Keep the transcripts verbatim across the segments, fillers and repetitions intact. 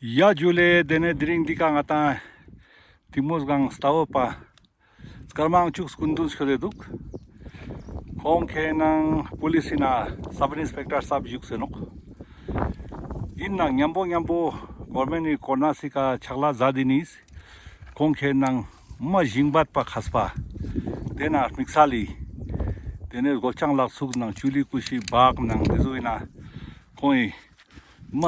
ཡ་ཇུ་ལེ། དེ་ནས་དེ་རིང་འདི་ཀ་ང་ཏང་ཏིང་མོ་སྒང་རྟ་བོ་པ་སྐར་མ་བཅུ་སྐུ་མདུན་སྐྱོད་དེ་འདུག། ཁོང་ཁེ་ནང་པུ་ལིས་ཨིན་ན་སབ་ཨིན་སྤེག་ཊར་སབ་བཞུགས་སེ་ནོག། ཨིན་ན་མཉམ་པོ་མཉམ་པོ་གོར་མེན་ཊི་གོ་ན་སི་ཀ་ཕྱག་ལས་མཛད་དེ་ནི་ཁོང་ཁེ་ནང་མ་ཞིང་པ་པ་མཁས་པ། དེ་ན་དམིགས་བསལ་ལི། དེ་ནས་སྒོ་ལྕང་ལག་ཚུགས་ནང་ཅུ་ལི་ཀུ་ཤུ་བག་ནང་དེ་ཚོ་ཨིན་ན་ཁོང་ཨིན། མ་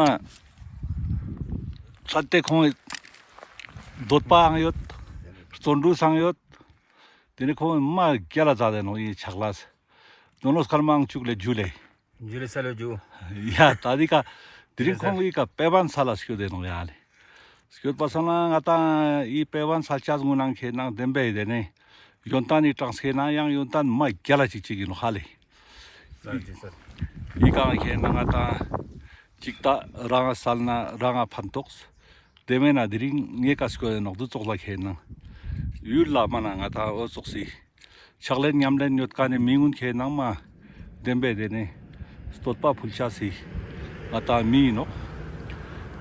ཚད་དེ་ཁོང་འདོད་པའང་ཡོད། བརྩོན་འགྲུས་སང་ཡོད། དེ་ནས་ཁོང་མ་རྒྱལ་ལ་མཛད་དེ་ནོག་ཨི་ཕྱག་ལས། དོན་ལོ་སྐར་མ་བཅུག་ལེ་ཇུ་ལེ། ཇུ་ལེ་ས་ལོ་ཇུ། ཡ་ད་འདི་ཀ་དེ་རིང་ཁོང་ཨི་ཀ་དཔེ་བན་སལ་ལ་སྐྱོད་དེ་ནོག་ཡ་ལེ། སྐྱོད་པ་སང་ན་ང་ཏང་ཨི་དཔེ་བན་སལ་ཆ་ངུ་ནང་ཁེ་ནང་བདེན་པའི་དེ་ནས་ཡོན་ཏན་ནི་གྲངས་ཁེ་ནང་ཡང་ཡོན་ཏན་མ་རྒྱལ་ལ་ཅིག་ཅིག་ཨིན་ནོག་ཧ་ལེ། ས་ལོ་ཇུ་ས། ཨི་ཀ་ཁེ་ནང་ང་ཏང་ཅིག་ད་རང་ང་སལ་ན་རང་ང་ཕན་ཐོགས། དེ་མེད་ན་དེ་རིང་ངེ་ཀ་སྐྱོད་དེ་ནོག་དུ་ཙོགས་ལ་ཁེ་ནང་ཡུལ་ལ་མ་ན་ང་ཏང་འོ་ཙོགས་སི་ཕྱག་ལེན་ཉམས་ལེན་ཡོད་ཀ་ནི་མི་ངུན་ཁེ་ནང་མ་བདེན་པའི་དེ་ནས་བསྟོད་པ་ཕུལ་ཆ་སི་ང་ཏང་མི་ཨིན་ནོག།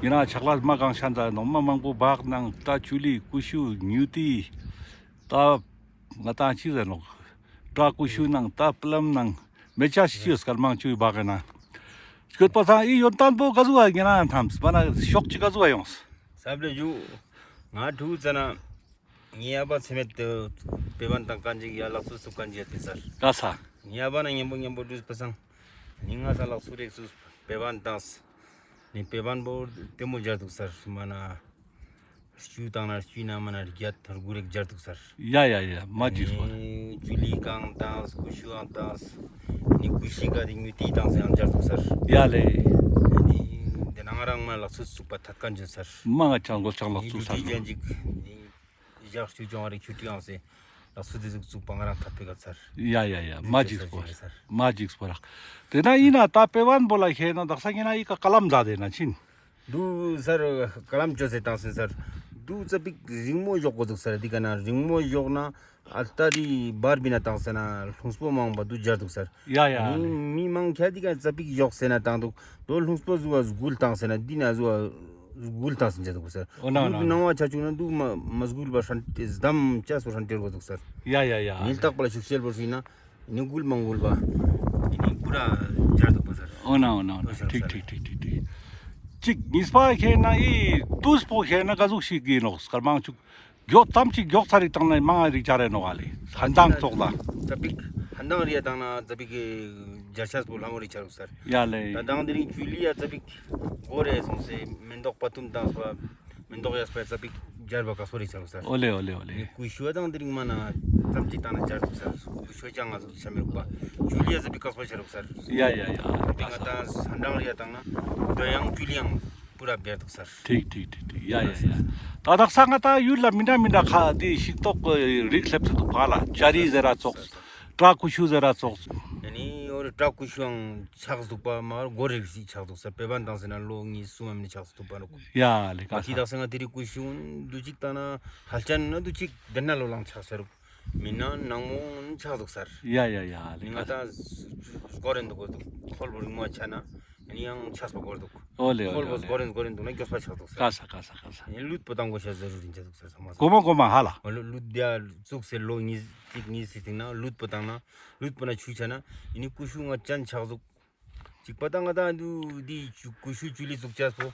ཨིན་ན་ཕྱག་ལས་མ་གང་ཤ་མཛད་ནོག། མ་མང་པོ་བག་ནང་ད་ཅུ་ལི་ཀུ་ཤུ་ཉུ་ཏི་ད་ང་ཏང་ཅི་ཟེར་ནོག། ཏྲ་ཀུ་ཤུ་ནང་ད་པི་ལམ་ནང་མེ་ཆ་ཤི་ཡོད་སྐར་མང་ཅུ་བག་ན་སྐྱོད་པ་སང་ཨི་ཡོན་ཏན་པོ་ག་ཟུག་ཨ་ཨིན་ན་ཐམས་མ་ན་ཤོག་ཅིག་ག་ཟུག་ཨ་ཡོངས། ས་ལོ་ཇུ། ང་ཕྲུ་གུ་ཙ་ན། ངའི་ཨ་ཕ་ཚེ་མེད་དུ་དཔེ་བན་དང་ཀན་ཅིག་ཡ་ལག་སུ་སུ་ཀན་ཅིག་ཡ་དེ་སར། ག་ས། ངའི་ཨ་ཕ་ན་མཉམ་པོ་མཉམ་པོ་འདུས་པ་སང་། ནི་ང་ས་ལག་སུ་རེག་སུ་དཔེ་བན་དང་། ནི་དཔེ་བན་པོ་ལྟད་མོ་སྦྱར་འདུག་སར་མ་ན། སྐྱུ་དང་ན་སྐྱུ་ན་མ་ན་རྒྱ་ཐར་གུ་རེག་སྦྱར་འདུག་སར། ཡ་ཡ་ཡ་མ་ཅིག་སོ། ནི་ཅུ་ལི་གང་དང་ཀུ་ཤུ་ཨང་དང་། ནི་ཀུ་ཤི་ག་དེ་ཉུ་ཏི་དང་སེ་ཡང་སྦྱར་འདུག་སར། ཡ་ལེ། ནི་དེ་ནང་རང་མ་ལག་སུ་སུ་པ་ཐད་ཀན་ཅིག་སར། མ་ང་ཅང་གོ་ཅང་ལག་སུ་སར། ནི་ཅན་ཅིག་ནི། ཡག་ཤོས་ཅོང་རེ་ཁྱུ་ཏི་ཡང་སེ་ལག་སུ་དེ་ཟུག་བཙུགས་པ་ང་རང་ཐད་པེ་ག་ཚར། ཡ་ཡ་ཡ་མ་ཅིག་སྤོ་ར། མ་ཅིག་སྤོ་ར། དེ་ན་ཨིན་ན་ད་དཔེ་བན་པོ་ལ་ཁེ་ན་དག་ས་ཁེ་ན་ཨི་ཀ་ཀ་ལམ་མཛད་དེ་ན་ཅིན། དུ་སར་ཀ་ལམ་ཅོ་སེ་བཏང་སེ་སར། དུ་ཙ་པིག་རིང་མོ་ཞོག་གོ་འདུག་སར། དེ་ཀ་ན་རིང་མོ་ཞོག་ན་ཨ་ཏ་དི་བར་བི་ན་བཏང་སེ་ན་ལྷུང་སྤོ་མང་པ་དུ་སྦྱར་འདུག་སར། ཡ་ཡ་ཡ། མི་མང་ཁྱ་དེ་ཀ་ཙ་པིག་ཞོག་སེ་ན་བཏང་འདུག། དོ་ལྷུང་སྤོ་ཟུ་བ་སྒུལ་བཏང་སེ་ན་དེ་ན་ཟུ་བ་སྒུལ་བཏང་སེ་འཇལ་འདུག་སར། འོ་ན་འོ་ན་འོ་ན། སྣང་བ་ཆ་བཅུག་ན་འདུག་མ་མ་སྒུལ་བ་ཧྲན་ཏེ་སྡམ་ཅ་སོ་ཧྲན་ཏེ་རྒོ་འདུག་སར། ཡ་ཡ་ཡ། ཉིལ་ཏག་པ་ལ་ཤུགས་ཤེལ་བོར་སུ་ཡིན་ན་ནི་སྒུལ་མ་སྒུལ་བ་ནི་པུ་ར་འཇལ་འདུག་པ་སར། འོ་ན་འོ་ན་འོ་ན། འོ་ཤར་ཐིག་སར། ཐིག་ཐིག་ཐིག་ཐིག། ཅིག་གཉིས་པ་ཁེ་ན་ཨི་དུས་པོ་ཁེ་ན་ག་ཟུག་ཞིག་གི་ནོག་སྐར་མང་ཅུག་མགྱོགས་ཙམ་ཅིག་མགྱོགས་ཚར་རིག་བཏང་ན་མང་རིག་ཆ་རེ་ནོག་ཨ་ལེ། ཧན་དང་ཙོགས་ལ། ཙ་པིག་ཧན་དང་རི་ཡ་བཏང་ན་ཙ་པིག་གི་འཇལ་ཆས་པོ་ལྷ་མོ་རིག་ཆ་རུག་སར། ཡ་ལེ། ད་དང་དེ་རིང་ཅུ་ལི་ཡ་ཙ་པིག་གོ་རེ་སོང་སེ་མེན་ཏོག་པ་ཏུམ་དང་སྤ་མེན་ཏོག་ཡ་སྤ་ཙ་པིག་འཇལ་བ་ཀ་སོ་རིག་ཆ་རུག་སར། འོ་ལེ་འོ་ལེ་འོ་ལེ། ནི་ཀུ་ཤུ་བ་དང་དེ་རིང་མ་ན་ཙམ་ཅིག་བཏང་ན་འཇལ་རུག་སར། ཀུ་ཤུ་བ་ཅང་ང་ཚོ་ཆ་མི་རུག་པ། ཅུ་ལི་ཡ་ཙ་པིག་ཀ་སོ་ཆ་རུག་སར། ཡ་ཡ་ཡ། དེ་ང་ད་ཧན་དང་རི་ཡ་བཏང་ན་དོ་ཡང་ཅུ་ལི་ཡང་པུ་ར་བེར་འདུག་སར། ཐིག་ཐིག་ཐིག་ཐིག། ཡ་ཡ་ཡ། ད་དག་ས་ང་ད་ཡུལ་ལ་མི་འདྲ་མི་འདྲ་ཁ་དེ་ཤིག་ཏོག་རིགས་སླེབས་སེ་འདུག་པ་ལ། ཅ་རི་ཟེར་ར་ཙོགས། ཏྲ་ཀུ་ཤུ་ཟེར་ར་ཙོགས། ཨ་ནི་འོ་རེ་ཏྲ་ཀུ་ཤུའང་ཆགས་འདུག་པ་མ་གོ་རེ་ཞིག་ཆགས་འདུག་སར། དཔེ་བན་བཏང་སེ་ན་ལོ་གཉིས་གསུམ་མ་ནི་ཆགས་འདུག་པ་ནོ། ཡ་ལེ་ཀ་ས། དེ་དག་ས་ང་དེ་རིང་ཀུ་ཤུ་འདུ་ཅིག་བཏང་ན་ཧལ་ཅན་ན་འདུ་ཅིག་དེ་ན་ལོ་ལང་ཆགས་སེ་རུག། མི་ན་ནང་མོ་ཆགས་འདུག་སར། ཡ་ཡ་ཡ་ལེ་ནི་ང་ཀ་ས། ད་སྐོར་རེ་འདུག་གོ་འདུག། ཁོལ་བོ་རིང་མོ་ཆ་ན། ཨ་ནི་ཡང་ཆགས་པ་སྐོར་འདུག། འོ་ལེ་འོ་ལེ་འོ་ལེ། ཁོལ་བོ་སྐོར་རེ་སྐོར་རེ་འདུག་ན་མགྱོགས་པ་ཆགས་འདུག་ས། ཀ་ས་ཀ་ས་ཀ་ས། ཨ་ནི་ལུད་པོ་བཏང་དགོས་ཤ་ཟེར་རུ་རིན་ཆ་འདུག་ས་ས་མ་ས། གོ་མ་གོ་མ་ཧ་ལ། འོ་ལེ་ལུད་དེ་བཙུགས་སེ་ལོ་གཉིས་གཅིག་གཉིས་སི་སྟེང་ན་ལུད་པོ་བཏང་ན་ལུད་པོ་ན་ཆུ་ཆ་ན་ཨ་ནི་ཀུ་ཤུ་ང་ཅན་ཆགས་འདུག། གཅིག་པ་ད་ང་ད་འདུ་འདི་ཀུ་ཤུ་ཅུ་ལི་བཙུགས་ཆས་པོ་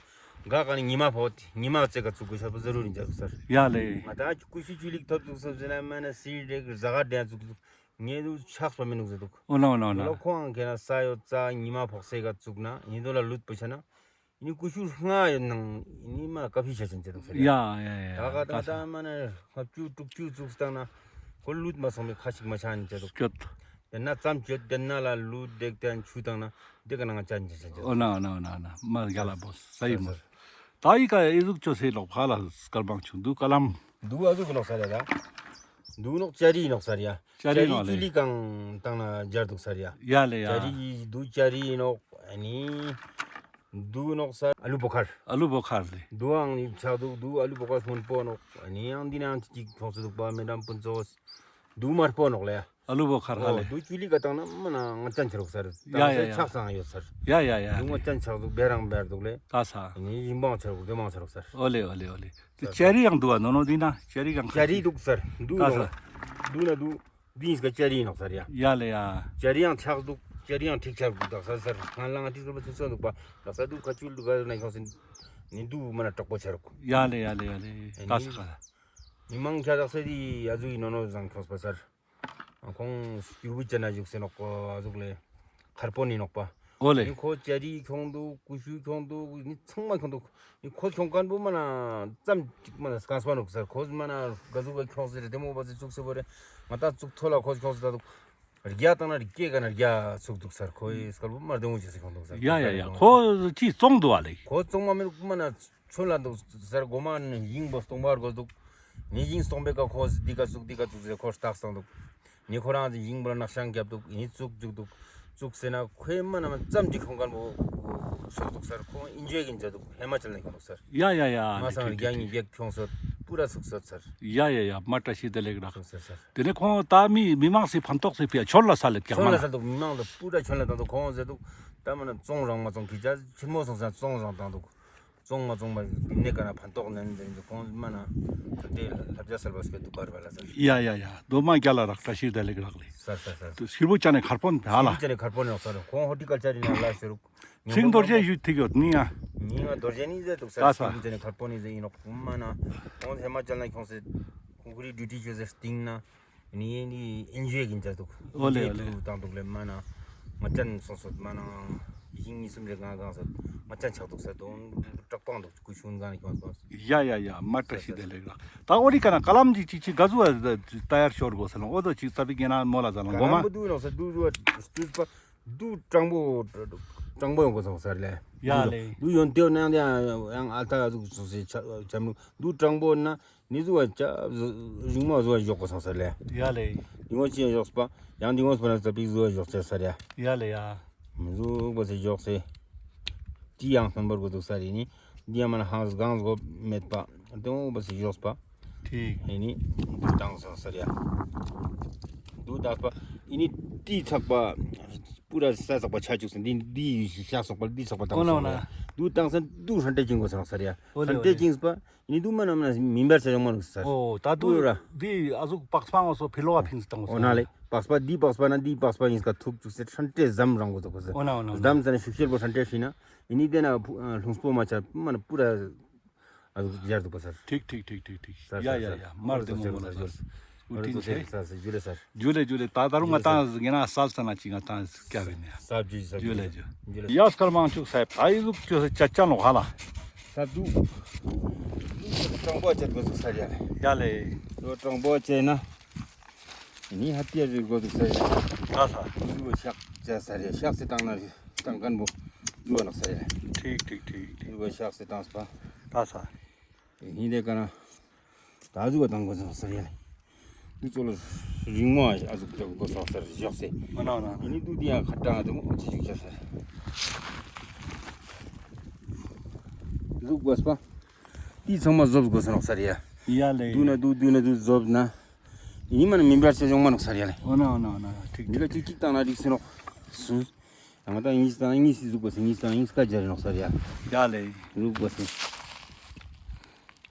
ག་ག་ནི་ཉི་མ་ཕོག་ཉི་མ་ཙེ་ག་བཙུགས་དགོས་ཤ་པོ་ཟེར་རུ་རིན་ཆ་འདུག་སར། ཡ་ལེ། ང་ད་ཀུ་ཤུ་ཅུ་ལི་ཐོབ་འདུག་ས་ཟེར་ན་མ་ན་སི་རེག་ཟ་ག་དེ་བཙུགས་འདུག། ངས་དུ་ཆགས་པ་མི་ནུག་ཟེར་འདུག། འོ་ན་འོ་ན་འོ་ན། ལོ་ཁོང་ཁེ་ན་ས་ཡོད་ཙ་ཉི་མ་ཕོག་སེ་ག་བཙུགས་ན་ཡིན་དོ་ལ་ལུད་པོ་ཆ་ན་ཡིན་ཀུ་ཤུ་ལྔ་ཡོད་ནང་ཡིན་མ་ཀ་ཕི་ཆ་ཆེན་ཆེ་འདུག་ཟེར། ཡ་ཡ་ཡ། ད་ག་ད་ད་མ་ན་ལྔ་བཅུ་དྲུག་ཅུ་བཙུགས་སྟངས་ན་ཁོ་ལུད་མ་སོང་མེ་ཁ་ཞིག་མ་ཆ་ནི་ཆེ་འདུག། སྐྱོད། དེ་ན་ཙམ་སྐྱོད་དེ་ན་ལ་ལུད་དེག་དེ་ཆུ་བཏང་ན་དེ་ག་ནང་ཆ་ཆེན་ཆེ་འདུག། འོ་ན་འོ་ན་འོ་ན་འོ་ན་མ་རྒྱ་ལ་བོ་ས་ཡི་མོ། ད་ཡི་ཀ་ཨི་ཟུག་ཅོ་སེ་ལོག་ཕ་ལ་སྐར་མང་ཆུང་འདུག་ཀ་ལམ། འདུག་ཨ་ཟུག་ནོག་ས་རེ་ད། འདུག་ནོག་ཅ་རི་ནོག་ས་རེ་ཡ། ཅ་རི་ནོག་ལེ། ཅ་རི་ཅུ་ལི་གང་བཏང་ན་སྦྱར་འདུག་ས་རེ་ཡ། ཡ་ལེ་ཡ། ཅ་རི་འདུག་ཅ་རི་ནོག་ཨ་ནི། འདུག་ནོག་ས་ཨ་ལུ་བོ་ཁར། ཨ་ལུ་བོ་ཁར་ལེ། འདུག་ཨང་ནི་ཆགས་འདུག་འདུག་ཨ་ལུ་བོ་ཁར་སྔོན་པོ་ནོག་ཨ་ནི་ཡང་འདི་ནང་ཅིག་ཐོག་སུ་འདུག་པ་མེ་ཌམ་ཕུན་ཚོགས། དུག་དམར་པོ་ནོག་ལེ། ཨ་ལུ་བོ་ཁར་ཧ་ལེ། དུག་ཅུ་ལི་ཀ་བཏང་ན་མ་ན་ང་ཅན་ཆ་རུག་སར། ཡ་ཡ་ཡ། ཆགས་སང་ཡོད་སར། ཡ་ཡ་ཡ། དུག་ང་ཅན་ཆགས་དུག་བེ་རང་བེར་དུག་ལེ། ད་ས། ནི་ཡིན་བང་ཆ་རུག་དེ་མང་ཆ་རུག་སར། ཨོ་ལེ་ཨོ་ལེ་ཨོ་ལེ། ཅེ་རི་ཡང་དུག་ཨ་ནོ་ནོ་དི་ན་ཅེ་རི་ཡང་ཅེ་རི་དུག་སར། དུག་ད་ས། དུག་ན་དུག་དི་ཡིན་སྐ་ཅེ་རི་ནོག་སར་ཡ། ཡ་ལེ་ཡ། ཅེ་རི་ཡང་ཆགས་དུག་ཅེ་རི་ཡང་ཁྲིག་ཆགས་དུག་ད་ས་སར། ང་ལང་ཏི་སྐར་པ་ཚུན་ཚོད་དུག་པ་ད་ས་དུག་ཁ་ཆུལ་དུག་ག་ན་ཁྱོང་སིན་ནི་དུག་མ་ན་དྲག་པོ་ཆ་རུག་ཡ་ལེ་ཡ་ལེ་ཡ་ལེ། ད་ས་ཁ་ལ། མི་མང་ཁྱ་དག་ས་དི་ཨ་ཟུག་ཡིན་ནོ་ནོ་བཟང་ཁྱོངས་པ་སར། ཁོང་སྐྱུར་བུ་ཅན་ན་བཞུགས་སེ་ནོག་པ་ཨ་ཟུག་ལེ། མཁར་པོ་ནི་ནོག་པ། ཨོ་ལེ། ནི་ཁོ་ཅ་རི་ཁྱོང་དུག་ཀུ་ཤུ་ཁྱོང་དུག་ནི་ཚང་མ་ཁྱོང་དུག་ནི་ཁོ་ཁྱོང་མཁན་པོ་མ་ན་ཙམ་ཅིག་མ་ན་སྐམ་སྤ་ནོག་སར། ཁོ་མ་ན་ག་ཟུག་ག་ཁྱོངས་སེ་རེ་དེ་མོ་བ་སེ་ཚུགས་སེ་བོ་རེ། ང་ད་ཚུགས་ཐོ་ལ་ཁོ་ཁྱོངས་སེ་ད་དུག་རྒྱ་བཏང་ན་རྒྱ་ག་ན་རྒྱ་ཚུགས་དུག་སར། ཁོའི་སྐལ་བོ་མ་རྡེ་མོ་བྱས་སེ་ཁྱོང་དུག་སར། ཡ་ཡ་ཡ། ཁོ་ཅི་བཙོང་དུག་ཨ་ལེ། ཁོ་བཙོང་མ་མེད་མ་ན་ཆོན་ལ་དུག་སར། གོ་མ་ནི་ཡིང་པོ་སྟོང་པར་གོ་དུག་ནི་ཡིང་སྟོང་པའི་ཀ་ཁོ་འདི་ཀ་ཚུགས་འདི་ཀ་ཚུགས་ཟེར་ཁོ་ལྟག་སྟངས་དུག་ནི་ཁོ་རང་ཡིང་པོ་ལ་ནག་ཤང་རྒྱབ་དུག་ནི་ཚུགས་འཇུག་དུག་ཚུགས་ཟེར་ན་ཁོའི་མ་ན་མ་ཙམ་ཅིག་ཁོང་ཁན་པོ་ཚུགས་དུག་སར། ཁོ་ཨིན་ཇོའི་གིན་ཆ་དུག་ཧེ་མ་ཅལ་ནེ་ཁོང་དུག་སར། ཡ་ཡ་ཡ། མ་སང་རྒྱ་ཉིན་བེག་ཁྱོང་སོད་པུ་ར་ཚུགས་སོད་སར། ཡ་ཡ་ཡ། མ་བཀྲ་ཤིས་བདེ་ལེགས་རག་ཚུགས་སོད་སར། དེ་ནས་ཁོང་ད་མི་མི་མང་སི་ཕན་ཐོགས་སི་ཕིའ་ཆོན་ལ་ས་ལེ་ཀྱག་ཆོན་མ་ལ་ན་ས་དུག་མི་མང་ལ་པུ་ར་ཆོན་ལ་ད་དུག་ཁོང་ཟེར་དུག་ད་མ་ན་བཙོང་རང་མ་བཙོང་གི་ཅ་ཆེན་མོ་སོང་ས་བཙོང་རང་བཏང་དུག་བཙོང་མ་བཙོང་མ་དེ་ནས་ཀ་ན་ཕན་ཐོགས་ནན་ཟེར་དུག་ཁོང་མ་ན་དེ་ལབ་ཇ་སལ་བ་སྐད་དུག་པར་བ་ལ་ས། ཡ་ཡ་ཡ། དོ་མ་རྒྱ་ལ་རག་བཀྲ་ཤིས་བདེ་ལེགས་རག་ལེ། སར་སར་སར། ཤིར་བུ་ཅན་ནི་མཁར་པོ་ནི་ཧ་ལ། ཤིར་བུ་ཅན་ནི་མཁར་པོ་ནི་ཡོད་སར། ཁོང་ཧོར་ཊི་ཀལ་ཅར་ནི་ལ་ཤོར་རུག་ཚིང་རྡོ་རྗེ་ཞུ་ཐིག་ཡོད་ནི་ཡ། མིང་ང་རྡོ་རྗེ་ནི་ཟེར་དུག་སར། ད་ས། ཤིར་བུ་ཅན་ནི་མཁར་པོ་ནི་ཟེར་ཡིན་ནོག་མ་ན་ཁོང་ཧེ་མ་ཅལ་ན་ཁྱོངས་སེ་ཁོང་ཁུ་རི་ཌིའུ་ཊི་ཅོས་སེ་སྟིང་ན། ནི་ནི་ཨིན་ཇོའི་གིན་ཆ་དུག་ཨོ་ལེ་ཨོ་ལེ། ཨིན་ཇོའི་དུག་བཏང་དུག་ལེ་མ་ན། ང་ཅན་སོང་སོད་མ་ན། ཡིན་ཉིས་སུམ་རེ་ང་གང་སོད་མ་ཅན་ཆགས་དུག་སར། དོན་དྲག་པང་དུག་ཀུ་ཤུན་གང་ནི་ཁྱོངས་སོད། ཡ་ཡ་ཡ། མ་བཀྲ་ཤིས་བདེ་ལེགས་རག་ད་ཨོ་རི་ཀ་ན་ཀ་ལམ་ཅིག་ཅིག་ཅིག་ག་ཟུག་ད་ཡར་ཤོར་གོས་ལོ་ཨོ་དོ་ཅིག་ས་བི་གེ་ན་མོ་ལ་ཟ་ལང་གོ་མ། ཀ་ལམ་བུ་དུག་ནོག་སར་དུག་ཟུ་བ་དུག་པ། དུག་དྲང་པོ་དྲང་པོ་ཡོང་གོས་སོང་སར་ལེ། ཡ་ལེ། དུག་ཡོན་ཏེ་ནང་དེ་ཡང་ཨ་ལྟ་དུག་སོང་སེ་ཆ་ཆམ་དུག་དྲང་པོ་ན། ནི་ཟུ་བ་ཅ་རིང་མོ་ཟུ་བ་ཞོག་གོས་སོང་སར་ལེ། ཡ་ལེ། ནི་ངོ་ཅི་ཞོག་པ། ཡང་ནི་ངོ་སྤ་ན་ཙ་པིག་ཟུ་བ་ཞོག་ཅེས་སར་ཡ། ཡ་ལེ་ཡ། མི་ཟུག་པ་སེ་ཞོག་སེ། ཏི་ཡང་སྣོན་པར་གོས་དུག་སར་ཡིན་ནི། འདི་ཡང་མ་ན་ཧང་སྒང་སྒོ་མེད་པ། དེ་འོ་པ་སེ་ཞོག་པ། ཐིག་ཡིན་ནི། དུག་བཏང་སོང་སར་ཡ། དུག་བཏང་པ། ཡིན་ནི་ཏི་ཚག་པ། པུ་ར་ས་ཚག་པ་ཆ་ཅུག་སེ་འདི་འདི་ཤ་སོག་པ་འདི་ཚག་པ་བཏང་སོང་ལེ། དུག་བཏང་སེ་དུག་ཧྲན་ཏེ་ཅིང་གོས་སོང་སར་ཡ། ཨོ་ལེ་ཧྲན་ཏེ་ཅིང་པ། ནི་དུག་མ་ན་མ་ན་མི་འབར་ཆ་ཡོང་མ་ནུག་སར། ཨོ་ད་དུག་འདི་ཨ་ཟུག་པགས་པ་ངོ་སོ་ཕི་ལོག་ག་ཕིངས་སེ་བཏང་སོང་། ཨོ་ན་ལེ། པགས་པ་འདི་པགས་པ་ན་འདི་པགས་པ་ཡིན་སྐ་ཐུག་ཅུག་སེ་ཧྲན་ཏེ་ཟམ་རང་གོས་དུག་སར། ཨོ་ན་ཨོ་ན་ཨོ་ན། ཟམ་ཟ་ན་ཤུགས་ཤེལ་པོ་ཧྲན་ཏེ་ཧྲིན་ན་ཡིན་ནི་དེ་ན་ལྷུང་སྤོ་མ་ཆ་མ་ན་པུ་ར་ཨ་ཟུག་ཡར་དུག་པ་སར། ཐིག་ཐིག་ཐིག་ཐིག་ཐིག་ཡ་ཡ་ཡ། མར་དེ་མོ་མོ་ལ་སར། ཨུ་ཏིན་ཆེ། ཇུ་ལེ་སར། ཇུ་ལེ་ཇུ་ལེ། ད་ད་རུང་ང་ཏང་ངེ་ན་སལ་ས་ན་ཅིག་ང་ཏང་སྐྱ་བེ་ནི། ས་བ་ཇུ་ས་བ་ཇུ་ལེ་ཇུ། ཇུ་ལེ། ཡ་སྐར་མང་ཅུག་ས་ཕ་ཡི་ཟུག་ཅོ་ས་ཅ་ཅ་ལོ་ཧ་ལ། ས་དུག་དྲང་པོ་ཅད་གོས་དུག་སར་ཡ་ལེ། ཡ་ལེ། དོ་དྲང་པོ་ཅད་ན། ནི་ཧ་ཏི་ཡ་རི་གོས་དུག་སར་ཡ། ད་ས། དུག་ཤག་ཅ་སར་ཡ་ཤག་སེ་བཏང་ན་བཏང་མཁན་པོ་དུག་ནོག་སར་ཡ་ལེ། ཐིག་ཐིག་ཐིག་ཐིག་དུག་ཤག་སེ་བཏང་པ། ད་ས། ཧིན་དེ་ཀ་ན་ད་ཟུག་བ་བཏང་གོས་སོང་སར་ཡ་ལེ། འདི་ཙོགས་ལ་རིང་མོ་ཨ་ཟུག་བཏང་གོས་སོང་སར་ཞོག་སེ། མ་ན་ན་ན། ཡིན་ནི་དུག་འདི་ཡང་ཁ་ཏང་དེ་མོ་ཅི་ཞིག་ཆ་སར། ཟུག་གོས་པ། འདི་ཚང་མ་ཟོབ་གོས་སོང་སར་ཡ། ཡ་ལེ། དུག་ན་དུག་དུག་ན་དུག་ཟོབ་ན། ཡིན་ནི་མ་ན་མི་འབར་ཆ་ཡོང་མ་ནུག་སར་ཡ་ལེ། ཨོ་ན་ཨོ་ན་ཨོ་ན། ཐིག་འདི་ལ་ཅིག་ཅིག་བཏང་ན་འགྲིག་སེ་ནོག་སུ། ང་ཏང་ཉིས་དང་ཉིས་སི་ཟུག་པ་སེ་ཉིས་དང་ཉིས་ཀ་སྦྱར་ནོག་སར་ཡ། ཡ་ལེ། ཟུག་པ་སེ།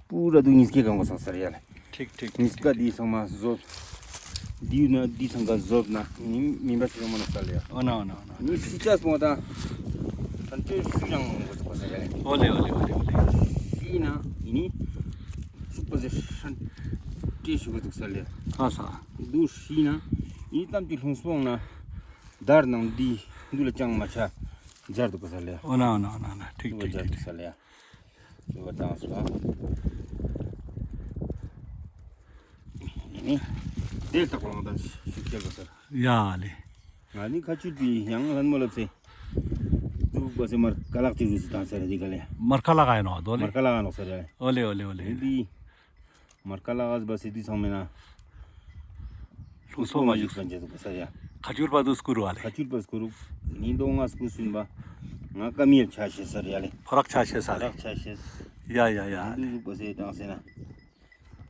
པུ་ར་དུག་ཉིས་ཀའི་གང་གོས་སོང་སར་ཡ་ལེ། ཐིག་ཐིག་ཉིས་ཀ་འདི་ཚང་མ་ཟོབ། འདི་ན་འདི་ཚང་ཀ་ཟོབ་ན་ནི་མི་འབར་ཆ་ཡོང་མ་ནུག་སར་ཡ། ཨོ་ན་ཨོ་ན་ཨོ་ན། ནི་སི་ཅས་པོ་ད་ཧྲན་ཏེ་ཤུ་ཡང་གོས་སོང་སར་ཡ་ལེ། ཨོ་ལེ་ཨོ་ལེ་ཨོ་ལེ་ཨོ་ལེ། ཤི་ན་ཡིན་ནི་ཟུག་པ་སེ་ཧྲན་ཏེ་ཤུ་གོས་སོང་སར་ཡ་ལེ། ཨ་ས། དུག་ཤི་ན་ཡིན་ནི་ཙམ་གྱི་ལྷུང་སོང་ན། དར་ནང་འདི་འདུ་ལ་ཅང་མ་ཆ་སྦྱར་དུག་ག་ས་ལེ། ཨོ་ན་ཨོ་ན་ཨོ་ན་ཨོ་ན། ཐིག་འདུ་ལ་ཐིག་སྦྱར་ཐིག་དུག་ག་ས་ལེ། འདུ་བ་བཏང་སོ། ཨ་ནི་དེ་ལྟ་གོང་དང་ཤུགས་རྒྱལ་ག་ས། ཡ་ལེ། ང་ནི་ཁ་ཆུ་དེ་ཡང་ལན་མོ་ལབ་སེ། འདུག་པ་སེ་མར་ཀ་ལག་ཅིག་རུ་སི་བཏང་ས་རེ་འདི་ག་ལེ། མར་ཀ་ལག་ཨ་ཡིན་ནོག་དོ་ལེ། མར་ཀ་ལག་ཨ་ནོག་ས་རེ། ཨོ་ལེ་ཨོ་ལེ་ཨོ་ལེ། འདི། མར་ཀ་ལག་ཨ་ཟི་བ་སེ་དུས་ཚང་མེད་ན། ལྷུང་སོ་མ་བཞུགས་སོང་ཇེ་དུག་ས་ཡ། ཁ་ཆུར་པ་དུ་སྐུ་རུ་བ་ལེ། ཁ་ཆུར་པ་སྐུ་རུ། ཉིན་དོ་ང་སྐུ་སུན་པ། ང་ཀ་མིའི་ཆ་ཤེས་ས་རེ་ཡ་ལེ། ཕོ་རག་ཆ་ཤེས་ས་ལེ། ཕོ་རག་ཆ་ཤེས། ཡ་ཡ་ཡ། འདུ་ཟུག་པ་སེ་བཏང་སེ་ན།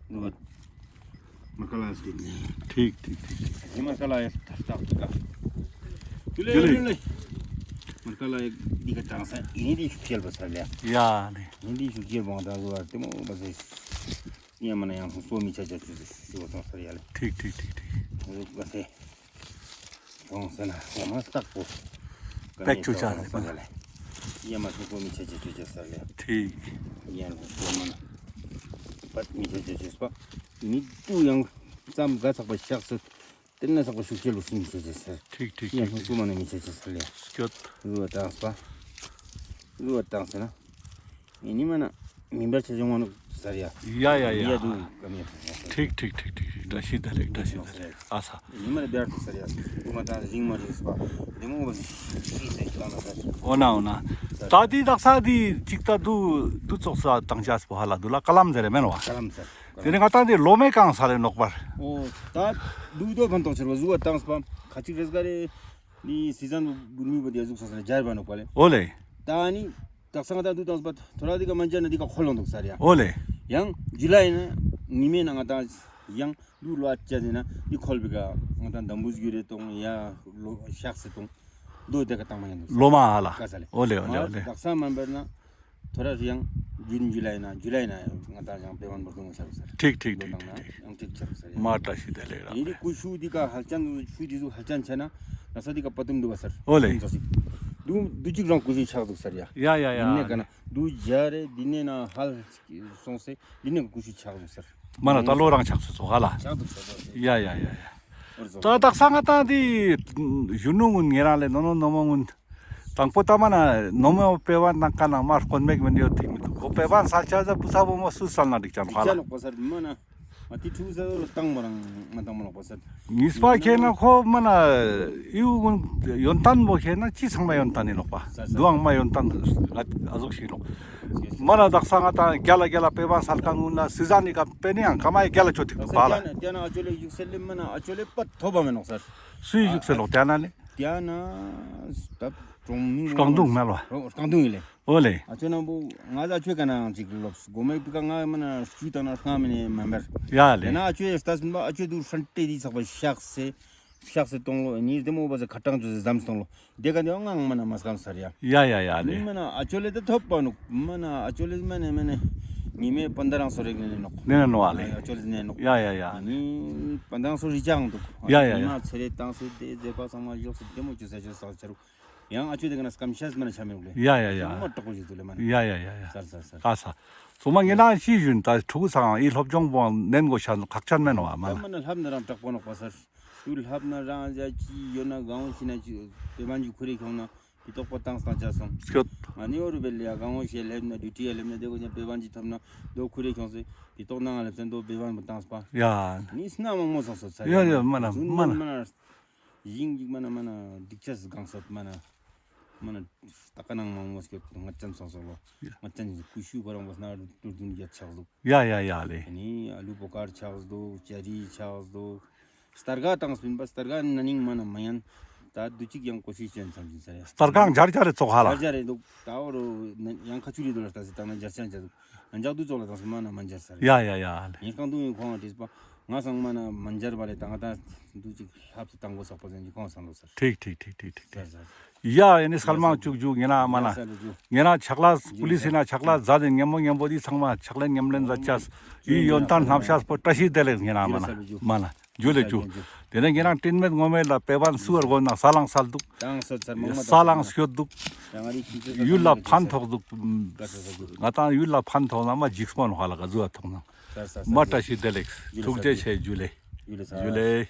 འདུ་བ། མར་ཀ་ལ་སྟེ་ནི། ཐིག་ཐིག་ཐིག་ཐིག་ནི་མར་ཀ་ལ་ཡ་ཏག་ཏག་ཏུ་ཀ། ཇུ་ལེ། ཇུ་ལེ། མར་ཀ་ལ་ཡ་འདི་ཀ་ཏང་ས་ཨི་ནི་འདི་ཤུགས་ཤལ་བ་ས་ལེ། ཡ་ནི། ཨི་ནི་འདི་ཤུགས་ཤལ་བ་ཏང་ཟོ་བ་ཏེ་མོ་བ་སེ། ཡ་མ་ན་ཡང་སོ་མི་ཆ་ཆ་ཆུ་སི་སི་བ་སོང་ས་ཡ་ལེ། ཐིག་ཐིག་ཐིག་ཐིག་ཨ་ཟུག་བ་སེ། ཡོང་ཟེར་ན་ཡ་མ་སྟག་པོ། པེག་ཆུ་ཆ་ལེ་མ་ལེ། ཡ་མ་སོ་སོ་མི་ཆ་ཆ་ཆུ་ཆ་ས་ལེ། ཐིག་ཡ་ན་སོ་མ་ན། པད་མི་ཆ་ཆ་ཆུ་སྤ། མི་དུ་ཡང་ཙམ་ག་ཚག་པ་ཤག་སོད། ཏེ་ན་ཚག་པ་ཤུགས་ཤལ་ལུ་སུ་མི་ཆ་ཆ་ས། ཐིག་ཐིག་ཡ་ཐིག་སོ་མ་ན་མི་ཆ་ཆ་ས་ལེ། སྐྱོད། ཟུ་བ་ཏང་སྤ། ཟུ་བ་ཏང་ཟེར་ན། ཨེ་ནི་མ་ན་མི་འབར་ཆ་ཆུང་བ་ནོ་ས་ར་ཡ། ཡ་ཡ་ཡ། ཡ་དུ་ཀ་མི་ཡ། ཐིག་ཐིག་ཐིག་ཐིག་བཀྲ་ཤིས་བདེ་ལེགས། བཀྲ་ཤིས་བདེ་ལེགས། ཨ་ས། ཨེ་ནི་མ་ན་འབར་དུ་ས་ར་ཡ། དུ་མ་ཏང་རིང་མ་རིང་སྤ། དེ་མོ་བ་ཤི་ཤི་ཏང་ན་ས། འོ་ན་འོ་ན། ད་དི་དག་ས་དི་ཅིག་ད་དུ་དུ་ཙོགས་ས་ཏང་ཆ་སྤོ་ཧ་ལ་དུ་ལ་ཀ་ལམ་ཟེར་རེ་མེན་བ། ཀ་ལམ་ཟེར། དེ་ནི་ང་ཏང་དི་ལོ་མེ་གང་ས་རེ་ནོག་པར། འོ་ད་དུ་དོ་ཕན་ཐོགས་ཆེར་བ་ཟུ་བ་ཏང་སྤ། ཁ་ཅིག་རེས་ག་རེ། ནི་སི་ཛན་བུ་མི་བ་དེ་ཟུག་ས་ས་ར་ཇར་བ་ནོག་པ་ལེ། འོ་ལེ། ད་ནི། དག་ས་ང་ཏང་དུ་ཏང་སྤ་ཐོ་ར་འདི་ཀ་མན་ཅ་ན་འདི་ཀ་ཁོལ་ལོང་དུག་ས་ར་ཡ། འོ་ལེ། ཡང་ཇུ་ལའི་ན་ཉི་མའི་ནང་ང་ཏང་ཡང་དུ་ལོ་ཨ་ཅ་ཟེར་ན་འདི་ཁོལ་བི་ཀ་ང་ཏང་དམ་བུ་གུ་རེ་ཏོང་ཡ་ལོ་ཤག་སེ་ཏོང་དོ་དེ་ཀ་ཏང་མ་ཡང་དུག་ས། ལོ་མ་ཧ་ལ། ཀ་ས་ལེ། འོ་ལེ་འོ་ལེ་འོ་ལེ། དག་ས་མན་པར་ན་ཐོ་ར་ཡང་ཇུན་ཇུ་ལའི་ན་ཇུ་ལའི་ན་ང་ཏང་ཡང་པེ་བན་བར་དུ་ང་ཤག་ས་ར། ཐིག་ཐིག་ཐིག་ཐིག་ཐིག་ཡང་ཐིག་ཆག་ས་ར་ཡ། མ་བཀྲ་ཤིས་བདེ་ལེགས་ར། ཡིན་དི་ཀུ་ཤུ་འདི་ཀ་ཧལ་ཅན་ཆུ་འདི་ཟུག་ཧལ་ཅན་ཆ་ན་ལ་ས་འདི་ཀ་པ་ཏུམ་དུག་ག་སར། འོ་ལེ། དུ་དུ་ཅིག་རང་ཀུ་ཤུ་ཆག་དུག་སར་ཡ། ཡ་ཡ་ཡ། ཡིན་ནེ་ཀ་ན་དུ་ཇ་རེ་འདི་ནེ་ན་ཧལ་སོང་སེ་འདི་ནེ་ཀུ་ཤུ་ཆག་དུག་སར། མ་ན་ད་ལོ་རང་ཆག་སོ་སོ་ཧ་ལ། ཆག་དུག་སར། ཡ་ཡ་ཡ་ཡ། ད་དག་ས་ང་ཏང་འདི་གཞོན་ནུ་གུན་ཉེ་རང་ལེ་ནོ་ནོ་ནོ་མོ་གུན། དང་པོ་ད་མ་ན་ནོ་མོ་པེ་བན་ནང་ཀ་ནང་མ་དཀོན་མེད་མི་འདི་ཡོད་ཐིག་མི་དུག་གོ། པེ་བན་སལ་ཆ་ཟ་བུ་ཚ་བུ་མོ་སུ་སལ་ན་འགྲིག་ཅན་ཧ་ལ། ཅ་ནོག་པ་སར་མ་ན། ཨ་ཏི་ཕྲུ་གུ་ཟེར་ལོ་ཏང་མ་རང་མ་ཏང་མ་ནོག་པ་སར། ཉིས་པ་ཁེ་ན་ཁོ་མ་ན་ཡུ་གུན་ཡོན་ཏན་བོ་ཁེ་ན་ཅི་ཚང་མ་ཡོན་ཏན་ཨིན་ནོག་པ། སར་སར། དུའང་མ་ཡོན་ཏན་ཨ་ཟུག་ཤིག་ནོག། མ་ན་དག་ས་ང་ཏང་གྱ་ལ་གྱ་ལ་པེ་བན་སལ་ཁན་གུན་ན་སི་ཛན་ནི་ཀ་པེ་ནི་ཡང་ཀ་མ་ཡི་གྱ་ལ་ཆོ་ཐིག་དུག་པ་ལ། ཏེ་ན་ཨ་ཅོ་ལེ་ཡུག་སེ་ལེ་མ་ན་ཨ་ཅོ་ལེ་པ་ཐོབ་པ་མེ་ནོག་སར། སུའི་ཡུག་སེ་ལོག་ཏེ་ན་ལེ། ཏེ་ན་སྟབས་གྲོང་མི་རྐང་དུང་མེ་ལོ། རྐང་དུང་ཨིན་ལེ། འོ་ལེ། ཨ་ཅོ་ན་བུ་ང་ཟ་ཨ་ཅོའི་ཀ་ན་ཅིག་ལོབས་གོ་མེ་པི་ཀ་ང་མ་ན་ཤུ་ཏང་ན་ཧང་མེ་ནེ་མ་འབར། ཡ་ལེ། ཏེ་ན་ཨ་ཅོའི་ལྟ་སུན་པ་ཨ་ཅོ་དུ་ཧྲན་ཏེ་དི་ཚག་པ་ཤག་སེ་ཤག་སེ་ཏོང་ལོ་ནི་དེ་མོ་བ་ཟ་ཁ་ཏང་ཅོ་སེ་ཟམ་སྟོང་ལོ། དེ་ཀ་དེ་ང་མ་ན་མ་སྐམ་སར་ཡ། ཡ་ཡ་ཡ་ལེ། ནི་མ་ན་ཨ་ཅོ་ལེ་ད་ཐོབ་པ་ནུག། མ་ན་ཨ་ཅོ་ལེ་མ་ནེ་མ་ནེ་ཉི་མའི་པན་ད་རང་སོ་རེ་ནེ་ནོག། ནེ་ནོག་ཨ་ལེ། ཨ་ཅོ་ལེ་ནེ་ནོག། ཡ་ཡ་ཡ། ནི་པན་ད་རང་སོ་རི་ཅང་དུག། ཡ་ཡ་ཡ། ཉི་མ་ཚེ་རེ་ཏང་སེ་དེ་ཟེ་པ་ཚང་མ་ཡོག་སེ་དེ་མོ་ཅོ་ས་ཅོ་ས་ཆ་རུག། ཡང་ཨ་ཅོ་དེ་ཀ་ན་སྐམ་ཤེས་མ་ན་ཆ་མི་རུག་ལེ། ཡ་ཡ་ཡ། མ་དྲག་པོ་ཞིག་དུག་ལེ་མ་ན། ཡ་ཡ་ཡ་ཡ། སར་སར་སར། ཨ་ས། ཚང་མ་ངེ་ན་ཤི་ཞུན་ད་ཕྲུ་གུ་ཚང་ཨི་སློབ་སྦྱོང་པོ་ནན་གོ་ཤ་ཁག་ཅན་མེན་ནོ་བ་མ་ན། མ་ན་ལྷབ་ན་རང་དྲག་པོ་ནོག་པ་སར། ཡུལ་ལྷབ་ན་རང་ཟ་ཅི་ཡོད་ན་གང་བོ་ཤི་ན་ཅི་པེ་བན་ཅི་ཁུ་རེ་ཁྱོང་ན་པི་ཏོག་པ་ཏང་སྟང་ཆ་སོང་། སྐྱོད། ང་ནི་འོ་རུ་བེ་ལེ་ཡ་གང་བོ་ཤི་ལྷབ་ན་ཌུ་ཊི་ཡ་ལྷབ་ན་དེ་གོ་ཉ་པེ་བན་ཅི་ཐོབ་ན་དོ་ཁུ་རེ་ཁྱོང་སེ་པི་ཏོག་ནང་ང་ལྷབ་སེ་དོ་པེ་བན་པ་ཏང་སྤ། ཡ། ནི་སྣ་མང་མོ་སོང་སོ་ཚ་ཡ་ཡ་མ་ན་མ་ན། ཡིན་གྱི་མ་ན་མ་ན་སྡིག་ཅེས་གང་སོད་མ་ན། མ་ན་ད་ཀ་ནང་མང་མོ་སྐྱོད་ང་ཅན་སོང་སོ་ལོ། ང་ཅན་ཀུ་ཤུ་ཁོ་རང་བོ་སྣ་རུ་ཏུར་དུན་ཡ་ཆགས་འདུག། ཡ་ཡ་ཡ་ལེ། ནི་ཨ་ལུ་པོ་ཀར་ཆགས་འདུག། ཅ་རི་ཆགས་འདུག། སྟར་ག་ཏང་སྤིན་པ་སྟར་ག་ན་ནིང་མ་ན་མ་ཡན། ད་དུ་ཅིག་ཡང་ཀོ་ཤིས་ཅན་སམ་ཅིན་ས་ཡ། སྟར་ག་འཇར་འཇར་རེ་ཙོག་ཧ་ལ། འཇར་འཇར་རེ་འདུག། ད་འོ་རུ་ཡང་ཁ་ཆུ་རི་དུ་ལ་ལྟ་སི་ཏང་ན་འཇར་ཅན་ཅ་འདུག། ཨ་འཇག་དུ་ཙོག་ལ་ཏང་སི་མ་ན་མ་འཇར་ས་རེ། ཡ་ཡ་ཡ་ལེ། ངས་རྐང་དུང་ཡིན་ཁོང་ང་དྲིས་པ། ང་སང་མ་ན་མ་འཇར་བ་ལེ་ད་ང་ད་དུ་ཅིག་ལྷབ་སི་ཏང་གོ་སོག་པ་ཟེར་གྱི་ཁོང་སང་ལོ་སར། ཐིག་ཐིག་ཐིག་ཐིག་ཐིག་ཐིག། ཡ་ཡ་ནི་སྐལ་མང་བཅུག་བཅུག་ངེ་ན་མ་ན། ངེ་ན་ཕྱག་ལས་པུ་ལིས་ཡིན་ན་ཕྱག་ལས་མཛད་དེ་ཉམ་མོ་ཉམ་པོ་འདི་ཚང་མ་ཕྱག་ལས་ཉམས་ལེན་མཛད་ཅས་ཡི་ཡོན་ཏན་རྣམ་ཤེས་པོ་བཀྲ་ཤིས་བདེ་ལེགས་ངེ་ན་མ་ན་མ་ན། ཇུ་ལེ་ཇུ། དེ་ནས་ངེ་རང་སྤྲིན་མེད་ངོ་མེད་ལ་དཔེ་བན་སུ་བར་དགོས་ན་ས་ལང་སལ་འདུག། ས་ལང་སྐྱོད་འདུག། ཡུལ་ལ་ཕན་ཐོགས་འདུག། ང་ཏང་ཡུལ་ལ་ཕན་ཐོགས་ན་མ་འཇིགས་སྤོན་ཧ་ལ་ག་ཟུ་བ་ཐོགས་ན། མ་བཀྲ་ཤིས་བདེ་ལེགས། ཐུགས་རྗེ་ཆེ། ཇུ་ལེ། ཇུ་ལེ།